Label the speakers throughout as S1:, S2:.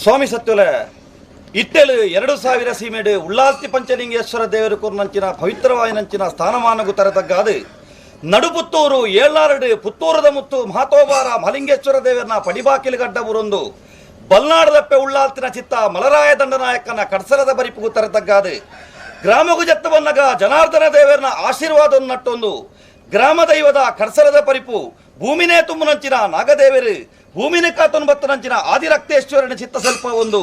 S1: ಸ್ವಾಮಿ ಸತ್ಯಲೆ ಇಟ್ಟೆಲು 2000 ಸೀಮೆಡು ಉಳ್ಳಾಲ್ತಿ ಪಂಚಲಿಂಗೇಶ್ವರ ದೇವರು ಕೊರ್ನಂಚಿನ ಪವಿತ್ರವಾಯಿನಂಚಿನ ಸ್ಥಾನಮಾನಗು ತರತಗ್ಗಾದು ನಡುಪುತ್ತೂರು ಏಳ್ನಾರಡು ಪುತ್ತೂರದ ಮುತ್ತು ಮಹಾತೋಬಾರ ಮಲಿಂಗೇಶ್ವರ ದೇವರನ್ನ ಪಡಿಬಾಕಿಲುಗಡ್ಡ ಊರೊಂದು ಬಲ್ನಾಡದಪ್ಪೆ ಉಳ್ಳಾಲ್ತಿನ ಚಿತ್ತ ಮಲರಾಯ ದಂಡನಾಯಕನ ಕಡ್ಸಲದ ಬರಿಪುಗು ತರತಗ್ಗಾದು ಗ್ರಾಮಗು ಜತ್ತವನ್ನಗ ಜನಾರ್ದನ ದೇವರನ್ನ ಆಶೀರ್ವಾದ ನಟ್ಟೊಂದು ಗ್ರಾಮ ದೈವದ ಕಡ್ಸಲದ ಪರಿಪು ಭೂಮಿನೇ ತುಂಬುನಂಚಿನ ನಾಗದೇವರು ಭೂಮಿನ ಕಾತೊಂಬತ್ತನಂಚಿನ ಆದಿರಕ್ತೇಶ್ವರನ ಚಿತ್ತ ಸ್ವಲ್ಪ ಒಂದು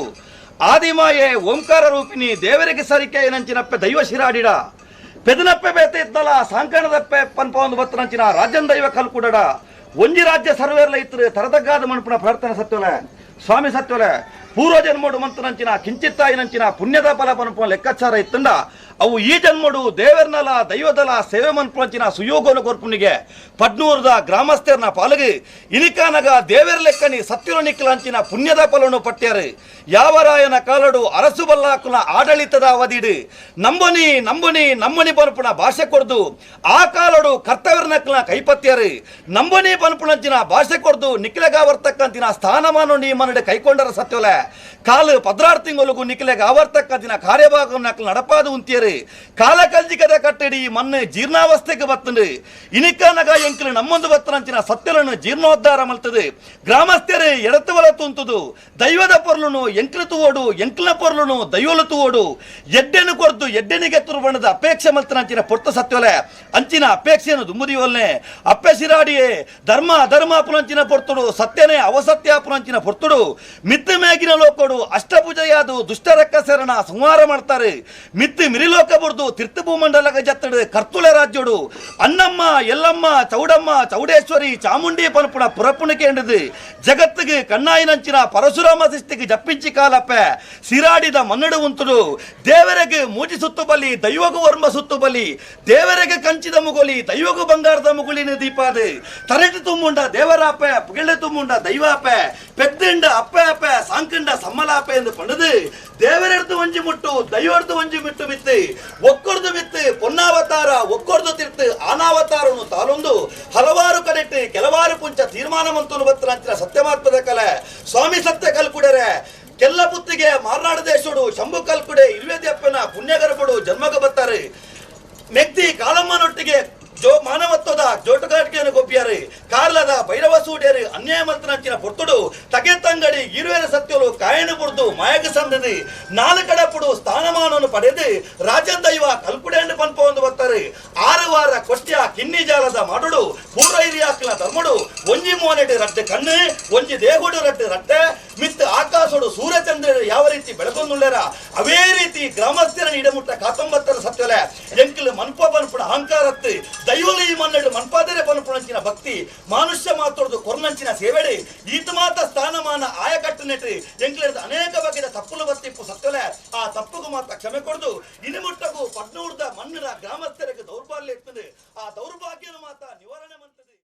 S1: ಆದಿಮಾಯೆ ಓಂಕಾರ ರೂಪಿಣಿ ದೇವರಿಗೆ ಸರಿಕೆ ನಂಚಿನಪ್ಪೆ ದೈವ ಶಿರಾಡಿಡ ಪೆದನಪ್ಪೆ ಬೇತೆ ಇದ್ದಲ ಸಾಂಕಣದಪ್ಪೆ ಪನ್ಪ ಒಂದು ಬತ್ತನಂಚಿನ ರಾಜ್ಯಂ ದೈವ ಕಲ್ಕುಡಡ ಒಂಜಿ ರಾಜ್ಯ ಸರ್ವೇರ್ಲ ಇತ್ತರು ತರದಗ್ಗಾದ ಮಣಪುನ ಪ್ರಾರ್ಥನೆ ಸತ್ವಲೆ ಸ್ವಾಮಿ ಸತ್ವಲೆ ಪೂರ್ವ ಜನ್ಮೋಡು ಮಂತನಂಚಿನ ಕಿಂಚಿತ್ತಾಯಿನಂಚಿನ ಪುಣ್ಯದ ಫಲ ಪನ್ಪ ಲೆಕ್ಕಾಚಾರ ಇತ್ತಂಡ ಅವು ಈ ಜನ್ಮಡು ದೇವರ್ನಲ ದೈವದಲ ಸೇವೆ ಮನ್ಪಂಚಿನ ಸುಯೋಗನ ಕೊರ್ಪುನಿಗೆ ಪಡ್ನೂರದ ಗ್ರಾಮಸ್ಥರನ ಪಾಲಗು ಇನಿಕಾನಗ ದೇವರ ಲೆಕ್ಕನಿ ಸತ್ಯನ ನಿಕ್ಕಲಂಚಿನ ಪುಣ್ಯದ ಫಲವನ್ನು ಪಟ್ಟ್ಯಾರು ಯಾವರಾಯನ ಕಾಲಡು ಅರಸು ಬಲ್ಲಾಕುನ ಆಡಳಿತದ ಅವಧಿಡು ನಂಬುನಿ ನಂಬುನಿ ನಮ್ಮನಿ ಪನ್ಪುನ ಭಾಷೆ ಕೊಡ್ದು ಆ ಕಾಲಡು ಕರ್ತವ್ಯನಕ್ಕನ ಕೈಪತ್ಯಾರು ನಂಬುನಿ ಪನ್ಪುನಂಚಿನ ಭಾಷೆ ಕೊಡ್ದು ನಿಕ್ಲೆಗಾವರ್ತಕ್ಕಂತಿನ ಸ್ಥಾನಮಾನ ನೀ ಕೈಕೊಂಡರ ಸತ್ಯಲೆ ಕಾಲು ಪದ್ರಾರು ತಿಂಗಳು ನಿಕ್ಲೆಗ ಆವರ್ತಕ್ಕಂತಿನ ಕಾರ್ಯಭಾಗವನ್ನು ನಡಪಾದು ಉಂತಿಯರು ಕಾಲ ಕಲ್ಜಿಕದ ಕಟ್ಟಡಿ ಮಣ್ಣು ಜೀರ್ಣಾವಸ್ಥೆಗೆ ಬತ್ತಂಡು ಇನಿಕನಗ ಎಂಕಲು ನಮ್ಮೊಂದು ಬತ್ತನಂಚಿನ ಸತ್ಯಲನ್ನು ಜೀರ್ಣೋದ್ಧಾರ ಮಲ್ತದೆ ಗ್ರಾಮಸ್ಥರು ಎಡತುವಲ ತುಂತುದು ದೈವದ ಪೊರ್ಲುನು ಎಂಕ್ಲು ತೂವೋಡು ಎಂಕ್ಲ ಪೊರ್ಲುನು ದೈವಲು ತೂವೋಡು ಎಡ್ಡೆನು ಕೊರ್ದು ಎಡ್ಡೆನಿಗೆ ತುರುಬಣ್ಣದ ಅಪೇಕ್ಷೆ ಮಲ್ತನಂಚಿನ ಪೊರ್ತ ಸತ್ಯೊಲೆ ಅಂಚಿನ ಅಪೇಕ್ಷೆಯನ್ನು ದುಂಬುದಿವಲ್ನೆ ಅಪ್ಪೆ ಸಿರಾಡಿಯೇ ಧರ್ಮ ಅಧರ್ಮ ಪುನಂಚಿನ ಪೊರ್ತುಡು ಸತ್ಯನೇ ಅವಸತ್ಯ ಪುನಂಚಿನ ಪೊರ್ತುಡು ಮಿತ್ತು ಮೇಗಿನ ಲೋಕಡು ಅಷ್ಟಭುಜಯಾದು ದುಷ್ಟರಕ್ಕಸರನ ಸಂಹಾರ ಮಾಡ್ತಾರೆ ಮಿತ್ತು ಮಿರಿಲೋಕ ಬುರ್ದು ತಿರ್ತು ಭೂಮಂಡಲಗ ಜತ್ತಡು ಕರ್ತುಳೆ ರಾಜ್ಯೋಡು ಅಣ್ಣಮ್ಮ ಎಲ್ಲಮ್ಮ ಚೌಡಮ್ಮ ಚೌಡೇಶ್ವರಿ ಚಾಮುಂಡಿ ಪನ್ಪುಣ ಪುರಪುಣಿಕೆ ಎಂಡುದು ಜಗತ್ತಿಗೆ ಕಣ್ಣಾಯಿನಂಚಿನ ಪರಶುರಾಮ ಸೃಷ್ಟಿಗೆ ಜಪ್ಪಿಂಚಿ ಕಾಲಪ್ಪೆ ಸಿರಾಡಿದ ಮನ್ನಡು ಉಂತುಡು ದೇವರಿಗೆ ಮೂಜಿ ಸುತ್ತು ಬಲಿ ದೈವಗು ವರ್ಮ ಸುತ್ತು ಬಲಿ ದೇವರಿಗೆ ಕಂಚಿದ ಮುಗುಲಿ ದೈವಗು ಬಂಗಾರದ ಮುಗುಲಿನ ದೀಪಾದು ತರಟಿ ತುಂಬುಂಡ ದೇವರಾಪೆ ಪುಗೆಳೆ ತುಂಬುಂಡ ದೈವಾಪೆ ಪೆದ್ದಿಂಡ ಅಪ್ಪೆ ಅಪ್ಪೆ ಸಾಂಕಂಡ ಸಮ್ಮಲಾಪೆ ಎಂದು ಪಂಡದು ದೇವರೆಡ್ದು ಒಂಜಿ ಮುಟ್ಟು ದೈವರ್ದು ಒಂಜಿ ಮುಟ್ಟು ಮಿತ್ತು ಒಕ್ಕೊರ್ದು ಮಿತ್ತು ಪೊನ್ನಾವತಾರ ಒಕ್ಕೊರ್ದು ತಿರ್ತು ಅನಾವತಾರನು ತಾಲೊಂದು ಹಲವಾರು ಕಡೆಟ್ಟು ಕೆಲವಾರು ಪುಂಚ ತೀರ್ಮಾನ ಮಂತುನು ಬತ್ತನಂಚಿನ ಸತ್ಯಮಾತ್ಮದ ಕಲೆ ಸ್ವಾಮಿ ಸತ್ಯ ಕಲ್ಕುಡರೆ ಕೆಲ್ಲ ಪುತ್ತಿಗೆ ಮಾರ್ನಾಡು ದೇಶೋಡು ಶಂಭು ಕಲ್ಕುಡೆ ಇರುವೆದಪ್ಪನ ಪುಣ್ಯಗರ್ಭಡು ಜನ್ಮಗ ಬತ್ತಾರೆ ಮೆಕ್ತಿ ಕಾಳಮ್ಮನೊಟ್ಟಿಗೆ ಜೋ ಮಾನವತ್ವದ ಜೋಟುಗಾಟಿಕೆಯನ್ನು ಗೊಪ್ಪಿಯಾರು ಕಾರ್ಲದ ಭೈರವ ಸೂಡ್ಯರು ಅನ್ಯಾಯ ಮಂತ್ರನಂಚಿನ ಪೊರ್ತುಡು ತಗೆ ತಂಗಡಿ ಇರುವೆರ ಸತ್ಯಲು ಕಾಯಣ ಬುಡ್ದು ಮಾಯಕ ಸಂದದಿ ನಾಲ್ಕಡಪುಡು ಸ್ಥಾನಮಾನವನ್ನು ಪಡೆದು ರಾಜದೈವ ಕಲ್ಕುಡೆಯನ್ನು ಪನ್ಪ ಒಂದು ಬರ್ತಾರೆ 6 ವಾರ ಕೊಟ್ಯ ಕಿನ್ನಿ ಜಾಲದ ಮಾಡುಡು ಪೂರ್ವ ಹಿರಿಯಾಕ್ಲ ಧರ್ಮಡು ಒಂಜಿ ಮೋನೆಡು ರಡ್ಡೆ ಕಣ್ಣು ಒಂಜಿ ದೇಗುಡು ರಡ್ಡೆ ರಟ್ಟೆ ಮಿತ್ ಆಕಾಶೋಡು ಸೂರ್ಯಚಂದ್ರರು ಯಾವ ರೀತಿ ಬೆಳಗೊಂದುಳ್ಳರ ಅವೇ ರೀತಿ ಗ್ರಾಮಸ್ಥರ ಇಡಮುಟ್ಟ ಕಾತೊಂಬತ್ತರ ಸತ್ಯಲೆ ಎಂಕಲು ಮನ್ಪ ಪನ್ಪುಣ ಅಹಂಕಾರತ್ತು ದೈವಲಿ ಮನ್ನಡು ಮನ್ಪಾದರೆ ಪನ್ಪುಣಂಚಿನ ಭಕ್ತಿ ಮನುಷ್ಯ ಮಾತೋಡ್ದು ಕೊರ್ನಂಚಿನ ಸೇವೆಡಿ ಈತ ಮಾತ ಸ್ಥಾನಮಾನ ಆಯಕಟ್ಟು ನೆಟ್ಟು ಎಂಕ್ಲೆಡ್ದು ಅನೇಕ ಬಗೆಯ ತಪ್ಪುಲು ಬತ್ತಿಪ್ಪು ಸತ್ಯಲೆ ಆ ತಪ್ಪುಗೂ ಮಾತ್ರ ಕ್ಷಮೆ ಕೊಡ್ದು ಇನಿಮುಟ್ಟಗೂ ಪಡ್ನೂರ್ದ ಮಣ್ಣಿನ ಗ್ರಾಮಸ್ಥರ